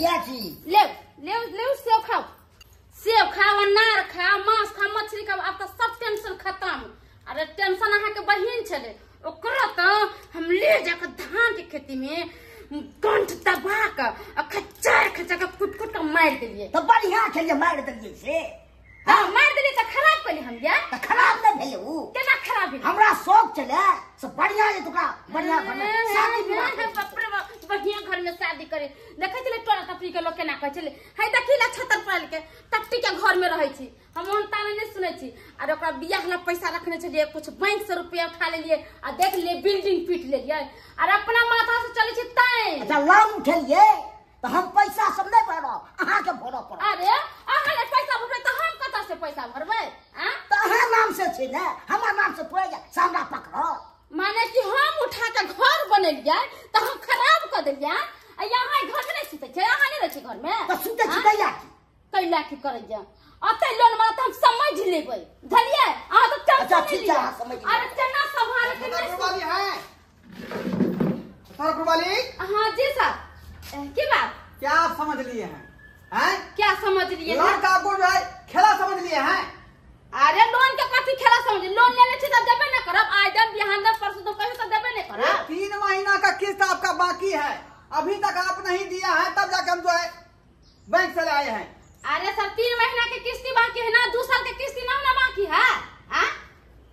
कहिया छी ले ले ले सेब खाओ, सेब खाओ, अनार खाओ, मांस खाओ, मछली खाओ, अब तो सब टेंशन खत्म। अरे टेंशन अहाँ के बहिन छले, ओकरो तो हम ले जाकर धान के खेती में कंठ दबा के आ खच्चर खच्चर के कुट कुट के मार देलिए। तो बढ़िया छलिए मार देलिए से। हां मार देलिए त खराब कइले हम या? त खराब न भेलै उ। केना खराब भेलै? हमरा शौक छले से बढ़िया जे तोरा बढ़िया घर में शादी विवाह बाप रे बाप, बढ़िया घर में शादी करे। देखै छले टोला टपरी के लोग केना कहै छले, हे देखिला छतर पड़ल के टट्टी के घर में रहै छी, हम ओहन ताना नहीं सुनै छी। आर ओकरा बियाह ला पैसा रखने छलिए, कुछ बैंक से रुपया उठा लेलिए आ देख लिए बिल्डिंग पीट लेलिए आर अपना माथा से चलै छी तैं। अच्छा लोन उठेलिए त हम पैसा सब नहीं भरब, अहाँ के भरऽ पड़त। अरे अहाँ ले पैसा भरबै त हम कतऽ से पैसा भरबै? आ त अहाँ नाम से छै ने, हमरा नाम से थोड़े से हमरा पकड़त। माने कि हम उठा के घर बनेलिए त हम खराब क देलिए आ यहाँ घर में नहीं सुतै छै, अहाँ नहीं रहै छै घर में त सुतै छी कैला की? कैला की करैया? अते लोन मारा त हम समझ लेबै, बुझलिए? अहाँ त टेंशन नहीं लिया। अरे चना संभाल के नहीं वाली है सर वाली। हां जी सर, की बात? क्या आप समझ लिए हैं? हैं क्या समझ लिए? लोन का आपको जो है खेला समझ लिए हैं? अरे लोन के कथी खेला समझ? लोन ले ले छी त देबे न करब, आइ देब बिहान देब परसों तो कहियो त देबे न करब। 3 महीना का किस्त आपका बाकी है, अभी तक आप नहीं दिया है, तब जाके हम जो है बैंक से लाए हैं। अरे सर 3 महीना के किस्ती बाकी है ना, 2 साल के किस्ती ना ना बाकी है। आ?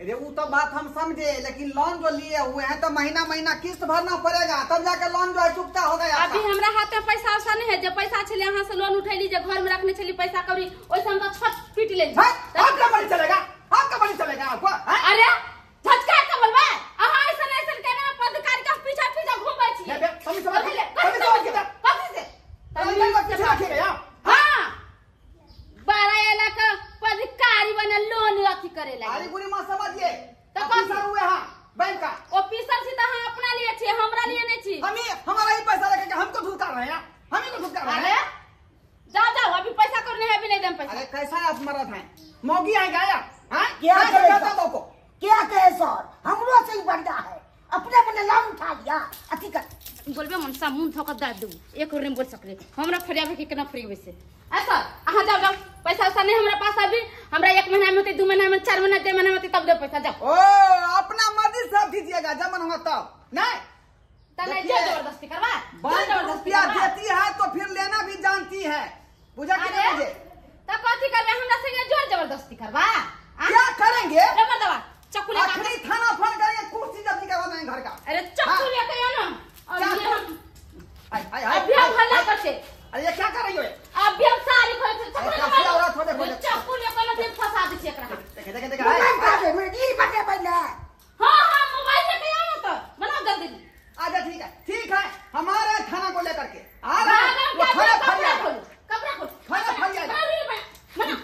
अरे वो तो बात हम समझे, लेकिन लोन जो लिए हुए हैं तो महीना महीना किस्त भरना पड़ेगा, तब जाके लोन जो है चुकता होगा। अभी हमरा हाथ में पैसा वैसा नहीं है, जो पैसा छले यहाँ से लोन उठैली, जो घर में रखने छली पैसा कौड़ी, ओइसे हम तो छत पीट ले। आपका बड़ी चलेगा, आपका बड़ी चलेगा आपको। अरे झटका के बोलबे अहाँ ऐसन ऐसन केना पदाधिकारी के पीछा पीछा घुमै छी। कथी से हां 12 लाख पदाधिकारी बने लोन अथी करे लागे। अरे गुरी मां समझिए तो ऑफिसर हुए हां बैंक का ऑफिसर छी त हां अपना लिए छी, हमरा लिए नहीं छी। हम ही हमारा ही पैसा लेके हमको धुका रहे हैं, हम ही को धुका रहे हैं। जाओ जाओ अभी पैसा को नहीं, अभी नहीं देम पैसा। अरे कैसा आप मरद हैं, मौगी है गाया हां क्या कहता तो क्या कहे सर, हमरो से ही बढ़िया है, अपने अपने लोन उठा लिया अथी कर बोलबे मनसा मुंह धोकर दाब दू, एक और नहीं बोल सकले हमरा फरियाबे के केना फरियाबे से। ऐसा अहाँ जाओ जाओ, पैसा वैसा नहीं हमरा पास अभी, हमरा 1 महीना में होते, 2 महीना में, 4 महीना, 6 महीना में होते तब दे पैसा। जाओ ओ अपना मर्जी से सब दीजिएगा, जब मन होगा तब नहीं त नहीं जो जबरदस्ती करवा। बैंक रुपया देती है तो फिर लेना भी जानती है, बुझा कि नहीं मुझे? त कथी करबे हमरा संगे जोर जबरदस्ती करवा? क्या करेंगे? रबर दवा चक्कू लेके आखिरी थाना फोन करेंगे, कुर्सी जब्ती करवा देंगे घर का। अरे चक्कू लेके आओ ना। आई आई अभी हम हल्ला करते। अरे ये क्या कर रही हो? अभी हम सारी खोल चक्कू लेके चक्कू लेके ना फिर फंसा दे छी एकरा। देख देख देख मोबाइल का दे मेरे दिल बटे पहले। हां हां मोबाइल लेके आओ ना तो बनाओ जल्दी। अच्छा ठीक है ठीक है, हमारे थाना को लेकर के आ रहा है वो थाना फरियाद कपड़ा खोल थाना फरियाद बना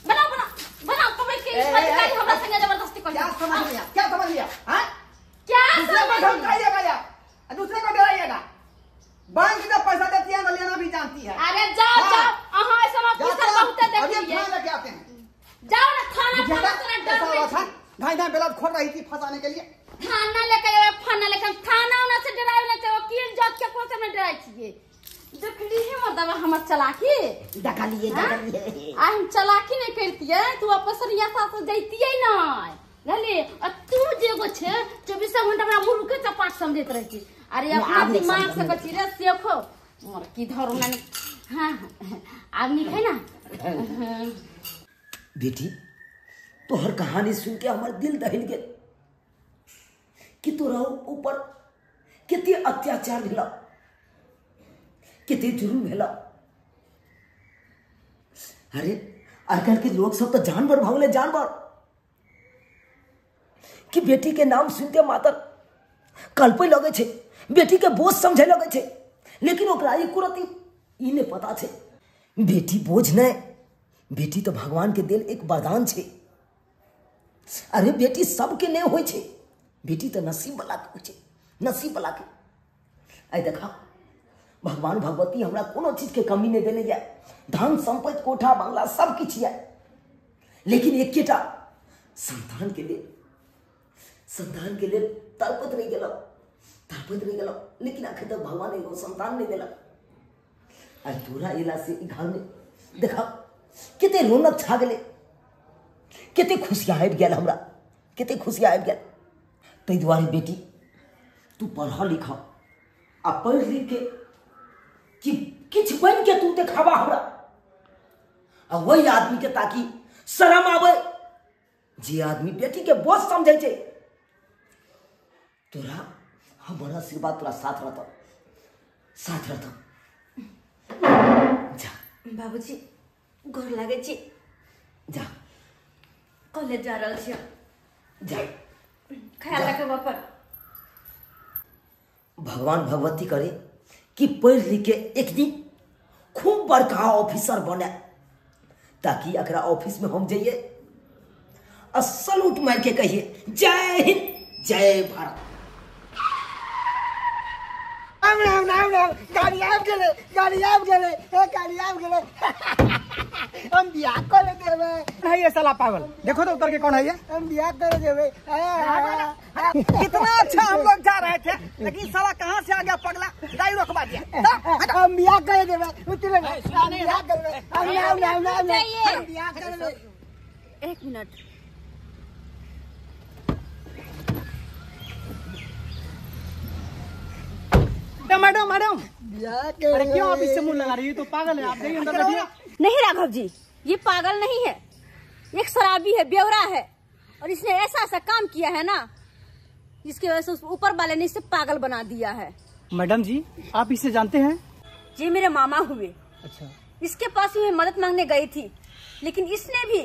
बना बना बना तो मैं के अधिकारी हमरा संगे जबरदस्ती कर। क्या समझ लिया, क्या समझ लिया? हां क्या दूसरे को धमकाइएगा या दूसरे को डराइएगा? बैंक जब पैसा देती है तो लेना भी जानती है। अरे जाओ जाओ अहाँ ऐसा ऑफिसर बहुत देखिए अभी थाना लेके आते हैं, जाओ ना थाना थाना से डर नहीं था, ढाई ढाई बेला खोल रही थी फंसाने के लिए। थाना लेके आवे, थाना लेके थाना उना से डरावे ना चाहिए, वकील जज के कोन से में डराई छिए। देखली है मतलब हमर चलाकी देखलिए देखलिए आ हम चलाकी नहीं करतिए तू आपस रिया साथ जैतिए ना बुझलिए। आ तू जे एगो छे 24 घंटा हमरा मुर्ख के चपाट समझैत रहै छी। अरे अपना दिमाग से कथी रे देखो मोर की धरू ना। हां आब निक है ना बेटी, तोहर कहानी सुन के हमर दिल दहल गेल कि तोरा ऊपर कते अत्याचार भेला, कते जुर्म भेला। अरे आजकल के लोग सब तो जानवर भऽ गेलै, जानवर कि बेटी के नाम सुनते मातर कल्पे लगे छै, बेटी के बोझ समझे लगे छै, लेकिन ओकरा एको रत्ती ई नहीं पता छै बेटी बोझ नहीं, बेटी तो भगवान के देल एक वरदान छै। अरे बेटी सबके नहीं होइ छै, बेटी तो नसीब वाला के होइ छै, नसीब वाला के। आइ देखा भगवान भगवती हमरा कोनो चीज के कमी नहीं देने ये, धन संपत्ति कोठा बंगला सब किछु ये, लेकिन एकेटा संतान के लिए, संतान के लिए तड़पत रहि गेलहुँ, तड़पत रहि गेलहुँ, लेकिन आखिर तक भगवान एगो संतान नहीं देलक। आ तोरा एला से ई घर में देखा कते रौनक छा गेलै, कते खुशियाँ आबि गेल हमरा, कते खुशियाँ आबि गेल। ताहि दुआरे बेटी तू पढ़ लिख आ पढ़ि लिख के कि किछु बनि के तू देखाबा हमरा, आ वही आदमी के ताकि शरम आबै जे आदमी बेटी के बोझ समझै छै। तोरा हमर आशीर्वाद तोरा साथ रहतौ, साथ रहतौ। जा बाबूजी गोर लागै छी। जा कॉलेज जा रहल छी। जा ख्याल रखब अपन। भगवान भगवती करे कि पढ़ लिख के एक दिन खूब बड़का ऑफिसर बने, ताकि एकरा ऑफिस में हम जाइए आ सलूट मार के कहिए जय हिंद जय भारत। राम राम राम राम, गाड़ी आबि गेलै, गाड़ी आबि गेलै, हे गाड़ी आबि गेलै। हम बियाह कर देबै। है ये साला पागल, देखो तो उतर के कौन है ये। हम बियाह कर देबै। कितना अच्छा हम लोग जा रहे थे, लेकिन साला कहाँ से आ गया पगला, गाड़ी रोकवा दिया। हम बियाह कर देबै, उतरे ना, हम बियाह करबै। हम राम राम राम, हम बियाह करबै। एक मिनट, मैडम मैडम अरे क्यों आप इससे मुंह लगा रही है, तो पागल है आप, जाइए अंदर बैठिए। नहीं राघव जी, ये पागल नहीं है, एक शराबी है, बेवरा है, और इसने ऐसा ऐसा काम किया है ना जिसकी वजह से उस ऊपर वाले ने इसे पागल बना दिया है। मैडम जी आप इसे जानते हैं? जी मेरे मामा हुए। अच्छा। इसके पास मैं मदद मांगने गई थी, लेकिन इसने भी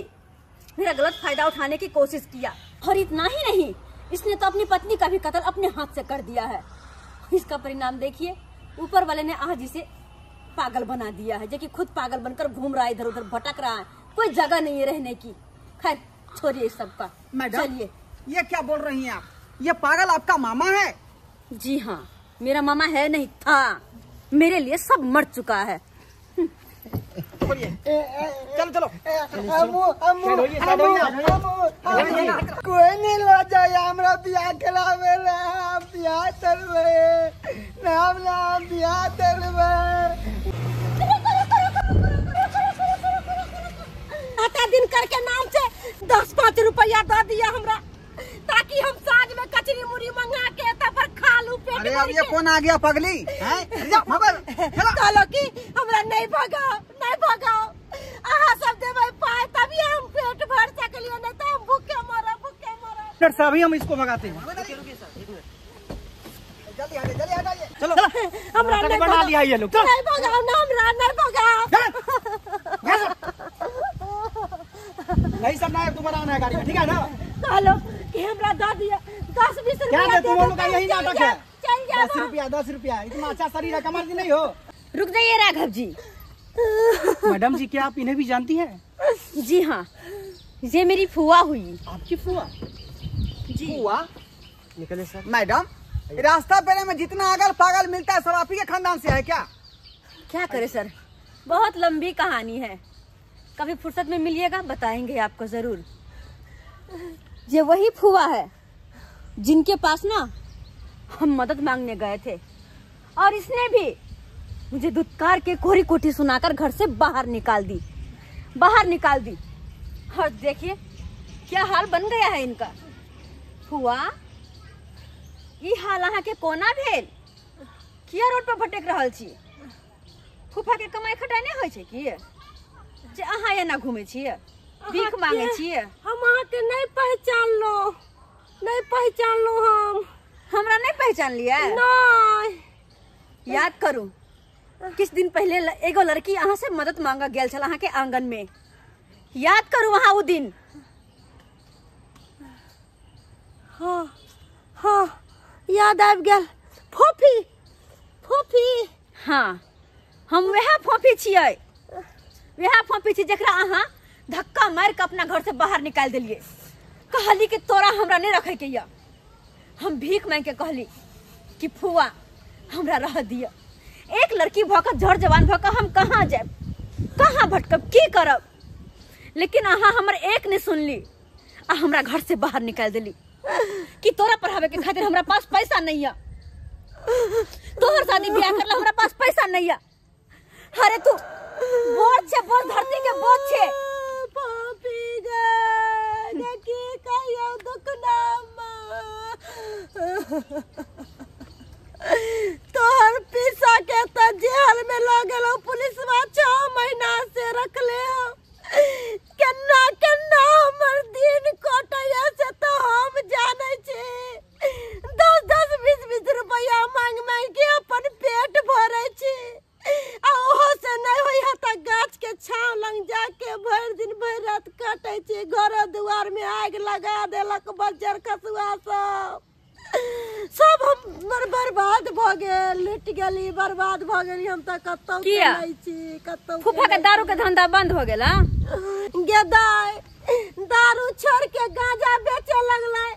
मेरा गलत फायदा उठाने की कोशिश किया, और इतना ही नहीं, इसने तो अपनी पत्नी का भी कत्ल अपने हाथ से कर दिया है। इसका परिणाम देखिए, ऊपर वाले ने आज इसे पागल बना दिया है, जो कि खुद पागल बनकर घूम रहा है, इधर उधर भटक रहा है, कोई जगह नहीं है रहने की। खैर छोड़िए इस सबका। मैडम चलिए। ये क्या बोल रही हैं आप, ये पागल आपका मामा है? जी हाँ, मेरा मामा है नहीं था, मेरे लिए सब मर चुका है। चलो चलो कोई नहीं लो जाए हमरा बियाह करावे ला, हम बियाह करबै, नाम नाम बियाह करबै। आता दिन करके नाम से 10-5 रुपया दे दिया हमरा, ताकि हम साँझ में कचरी मुरी मंगा के तब पर खा लूं पेट। अरे अब ये कौन आ गया पगली हैं? चलो कि हमरा नहीं भगाओ, नहीं भगाओ, आहा सब देबै पाए तभी हम पेट भर सकलिए, नहीं तो हम भूखे मरब, भूखे मरब। सर अभी हम इसको भगाते हैं। जल्दी हटाइए, जल्दी हटाइए। चलो हमरा नहीं बना लिया ये लोग। नहीं भगाओ ना हमरा, नहीं भगाओ। नहीं सब ना तुम्हारा आना है गाड़ी में, ठीक है ना? चलो कि हमरा दे दिया 10-20 रुपया। क्या तुम लोग का यही नाटक है? 10 रुपया 10 रुपया, इतना अच्छा शरीर है, कमाल नहीं हो। रुक जाइए राघव जी। मैडम जी क्या आप इन्हें भी जानती हैं? जी हाँ, ये मेरी फुआ हुई। आपकी फुआ? जी फुआ। निकले सर। मैडम रास्ता पे में जितना अगल पागल मिलता है सब आप ही के खानदान से है क्या? क्या करे सर, बहुत लंबी कहानी है, कभी फुर्सत में मिलिएगा बताएंगे आपको जरूर। ये वही फुआ है जिनके पास ना हम मदद मांगने गए थे, और इसने भी मुझे दुत्कार के कोरी कोठी सुनाकर घर से बाहर निकाल दी, बाहर निकाल दी। और देखिए क्या हाल बन गया है इनका। फुआ ई हाल अहाँ के कोना भेल? किया रोड पर भटक रहल छी? फूफा के कमाई खटाई नहीं होइ छै की जे अहाँ एना घूमै छियै, भीख मांगे छियै? हम अहाँ के नहीं पहचानलो, नहीं पहचानलो हम। हमरा नहीं पहचान लिया? नहीं। याद करू, किछ दिन पहले एगो लड़की अहाँ से मदद मांगा गेल छल अहाँ के आंगन में, याद करू अहाँ उ दिन। हाँ हाँ याद आबि गेल। फोफी, फोफी। हाँ हम वएह फोफी छियै, वएह फोफी छी जकरा अहाँ धक्का मारि के अपना घर से बाहर निकालि देलियै। कहली कि तोरा हमरा नहीं रखे के यऽ। हम भीख मांगि के कहली कि फुआ हमरा रह दिअ, एक लड़की भऽ कऽ जर जवान भऽ कऽ हम कहाँ जायब, कहाँ भटकब, की करब? लेकिन अहाँ हमर एक नहीं सुनली आ हमरा घर से बाहर निकालि देली कि तोरा पढ़ावे के खातिर हमरा पास पैसा नहीं है, तोहर शादी ब्याह करला हमरा पास पैसा नहीं है। अरे तू बोझ छे, बोझ धरती के बोझ छे। पापी गे की कहियो दुख नामा तोहर पीसा के त जेल में लगल पुलिसवा 6 महीना से रखले हो। केना केना हमर दिन कटैया से तो हम जानै छी। 10-10 20-20 रुपया मांग मांग के अपन पेट भरै छी आ ओहो से नहीं होई है त गाछ के छांव लग जाके भरि दिन भरि रात कटै छी। घर दुआर में आग लगा देलक बज्जर खसुआ सब सब हमर बर्बाद भ गेल, लुटि गेली, बर्बाद भ गेली। हम त कतौ नहि छी, कतौ। फूफा के दारू के धंधा बंद हो गेल? गे दाय दारू छोड़ के गांजा बेचे लगलै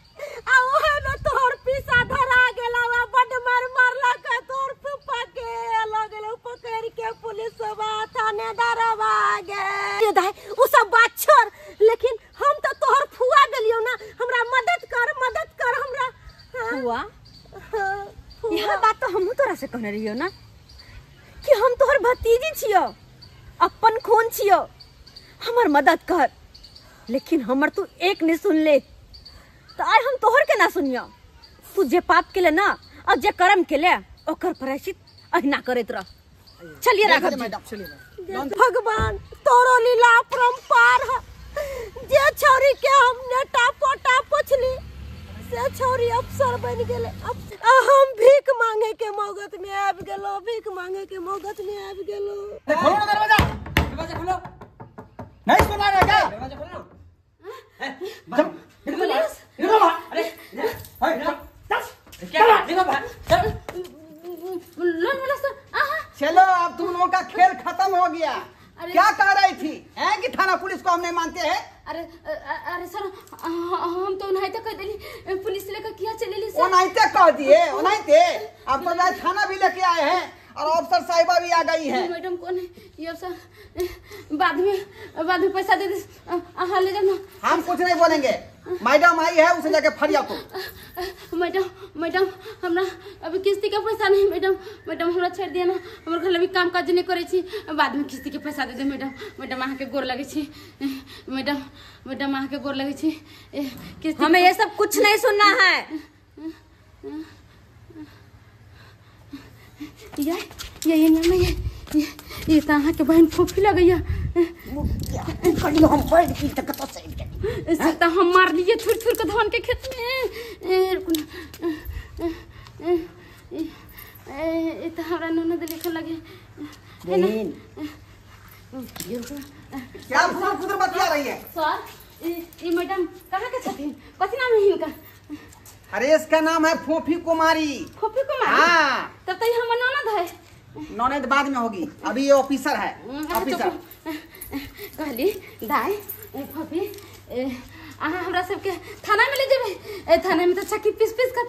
आ ओहे में तोहर पीसा धरा गेला। बड मार मारलक तोहर फूफा के, लगल पकड़ के पुलिसवा थानेदारवा गे। दाय उ सब बात छोड़, लेकिन हम त तोहर फुआ गेलियौ ना, हमरा मदद कर, मदद कर हमरा। फुआ यह बात तो हमहू तोरा से कहने रहियो ना कि हम तोहर भतीजी छियो, अपन खून छियो, हमर मदद कर। लेकिन हमर तू एक नहीं सुन ले तो आइ हम तोहर के ना सुनियो। तू जे पाप के ले ना और जे कर्म के ले ओकर प्रायश्चित अहिना करैत रह। चलिए राघव जी। भगवान तोरो लीला अपरंपार है। जे छौरी के हमने टापो पोछली से छौरी अफसर बन गेले। हम भीख मांगे के मौगत में आबि गेलो, भीख मांगे के मौगत में आबि गेलो। खोलो ना दरवाजा, दरवाजा खोलो। नहीं सुना रहा क्या? दरवाजा खोलो ना। पुलिस निकलो बाहर। अरे क्या निकलो बाहर। लोन वाला सर। चलो अब तुम लोगों का खेल खत्म हो गया। क्या कह रही थी हैं कि थाना पुलिस को हम नहीं मानते हैं? अरे अरे सर हम तो ओनाहिते कह देली, पुलिस लेकर किया चलेली सर। ओनाहिते कह दिए, ओनाहिते। अब तो जाए थाना भी लेके आए हैं और अफसर साहिबा भी आ गई है। मैडम कौन है ये अफसर? बाद में पैसा दे दे, हाँ ले जाओ ना। हम कुछ नहीं बोलेंगे, मैडम आई है उसे जाके फरिया को। मैडम मैडम हमरा अभी किस्ती के पैसा नहीं। मैडम मैडम हमरा छोड़ दिया ना, हमर घर अभी काम काज नहीं करे छी, बाद में किस्ती के पैसा दे दे। मैडम मैडम अहाँ के गोर लगे छी। मैडम मैडम अहाँ के गोर लगे छी। किस्ती हमें ये सब कुछ नहीं सुनना है। ये ये ना ये ये तो अहाँ के बहन फोफी लगैया। हम पढ़ की तक तो सही से तो हम मार लिए थुर थुर के धान के खेत में। ए तो हमरा ननद लिखे लगे। क्या फुदर फुदर बतिया रही है सर? ई मैडम कहाँ के छथिन? कथी नाम है हिनका? अरे इसका नाम है फोफी कुमारी। फोफी कुमारी? हाँ। तब तो ये हमर ननद है। ननद बाद में होगी, अभी ये ऑफिसर है। ऑफिसर कहली दाई फोफी अहाँ हमरा सबके थाना में ले जेबै। थाना में तो चक्की पीस पीस का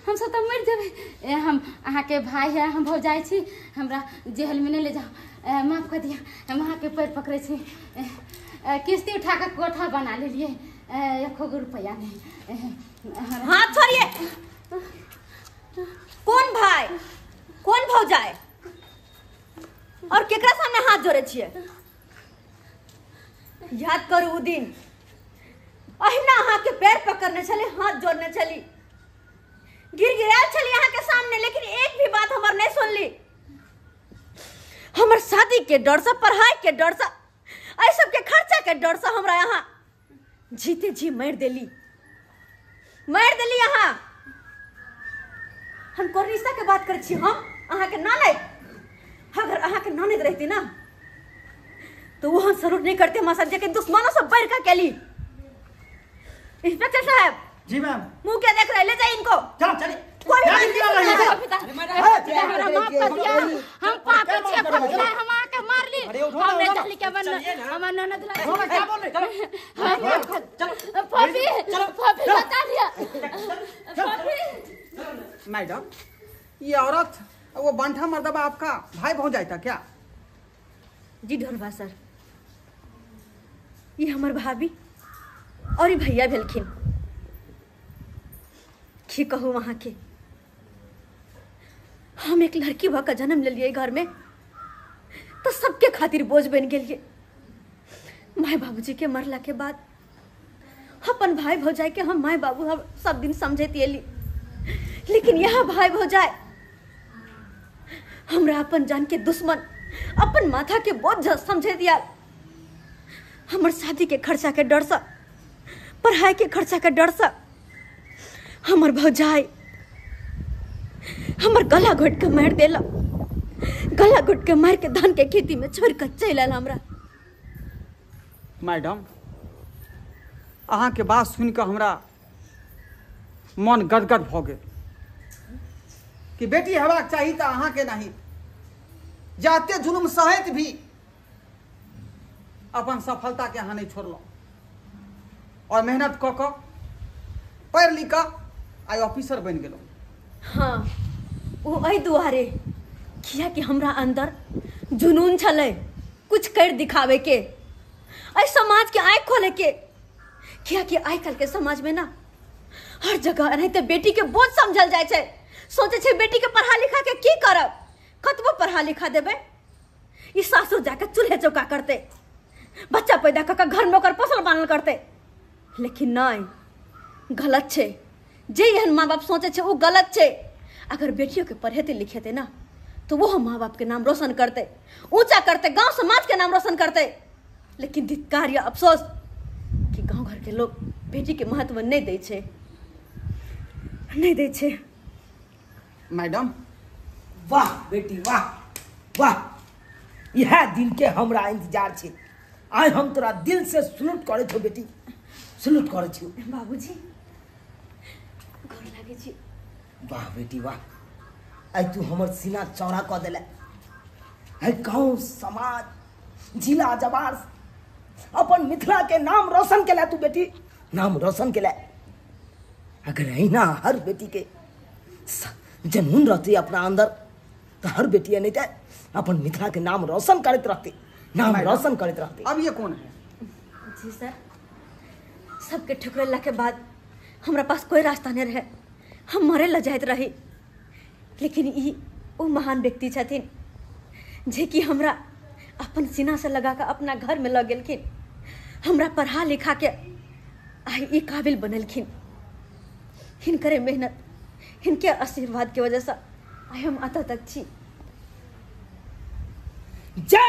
हम सब तो मरि जेबै। हम अहाँ के भाई है, हम भौजाई छी, हमरा जेल में नहीं ले जाओ, माफ कर दिया। हम अहाँ के पैर पकड़े छी। किस्ती उठा के कोठा बना लेलिए, एको गो रुपया नहीं। हाथ छोड़िए। कौन भाई कौन भौजाई और केकरा सामने हाथ जोड़े छिए? याद करू उ दिन अहिना अहाँ के पैर पकड़ने छली, हाथ जोड़ने छली, गिर गिरायल छली अहाँ के सामने, लेकिन एक भी बात हमर नहीं सुनली। हमर शादी के डर से, पढ़ाई के डर से, एहि सब के खर्चा के डर से हमरा यहाँ जीते जी मारि देली, मारि देली अहाँ। हम कोन रिश्ता के बात करै छी? हम अहाँ के ननद। अगर अहाँ के ननद रहती ना तो वो हम जरूर नहीं करते हमारे साथ, लेकिन दुश्मनों से बढ़ कर कैली। इंस्पेक्टर साहब। जी मैम। मुंह क्या देख रहे हैं? ले जाइए इनको। चलो चलिए। हम पापी छियै, हम आके मारली, हम नहीं जाली के बन, हमर ननद लगे। क्या बोल रहे? चलो फोफी फोफी बता दिया फोफी। मैडम ये औरत वो बंठा मर्दबा आपका भाई भौजाई था क्या? जी ढोलबा सर, ये हमर भाभी और ये भैया भेलखिन। की कहूँ वहाँ के, हम एक लड़की भऽ के जन्म लेलिए घर में, तो सबके खातिर बोझ बन गेलिए। माय बाबूजी के मरला के बाद अपन भाई भौजाई के हम माय बाबू हम सब दिन समझती एली, लेकिन यहाँ भाई भौजाई हमरा अपन जान के दुश्मन, अपन माथा के बोझ समझे दिया। हमर शादी के खर्चा के डर से, पढ़ाई के खर्चा के डर से हमर भौजाई हमर गला घोट के मार देला। गला घोट के मार के धान के खेती में छोड़ के चल आयल हमरा। मैडम अहाँ के बात सुन के हमरा मन गदगद भ गेल कि बेटी हेबाक चाही तो अहाँ के नहीं, जाते जुलुम सहैत भी अपन सफलता के अहाँ नहीं छोड़लहुँ और मेहनत कऽ कऽ पढ़ि लिख कऽ आइ ऑफिसर बनि गेलहुँ। हाँ, वो एहि दुआरे किया कि हमरा अंदर जुनून छलै कुछ कर दिखावे के, एहि समाज के आँखि खोले के। किया कि आइ काल्हि के समाज में ना हर जगह एनाहिते बेटी के बोझ समझल जाइ छै। सोचै छै बेटी के पढ़ा लिखा के की करब, कतबो पढ़ा लिखा देबै ई सासुर जाके चूल्हे चौका करतै, बच्चा पैदा कऽ कऽ घर में ओकर पोसल बानल करतै। लेकिन नहीं, गलत छै। जे एहन माँ बाप सोचै छै ओ गलत छै। अगर बेटियों के पढ़ेते लिखेते ना तो वो माँ बाप के नाम रोशन करते, ऊंचा करते, गांव समाज के नाम रोशन करते। लेकिन धिक्कार या अफसोस कि गांव घर के लोग बेटी के महत्व नहीं दै छै, नहीं दै छै। मैडम वाह बेटी वाह वाह, यह दिन के हमरा इंतजार छै। आइ हम तोरा दिल से सल्यूट करै छौ बेटी, सल्यूट करै छौ। बाबूजी गोर लागै छी। वाह बेटी वाह, आइ तू हमर सीना चौड़ा कऽ देले। आइ गाँव समाज जिला जवार अपन मिथिला के नाम रोशन केला तू बेटी, नाम रोशन केला। अगर अहिना हर बेटी के जनून रहती अपना अंदर तो हर बेटी नहीं अपन मिथिला के नाम रोशन करते रहती, नाम रोशन करते रहती। अब ये कौन है? जी सर, सबके ठुकरेला के बाद हमरा पास कोई रास्ता नहीं रहे, हम मरे ला जाइत रही। लेकिन ई ओ महान व्यक्ति छथिन जे कि हमरा अपन सीना से लगा के अपना घर में लऽ गेलखिन, हमरा पढ़ा लिखा के आइ ई काबिल बनेलखिन। हिनकरे मेहनत, हिनके आशीर्वाद के वजह से आइ हम अतः तक छी। जय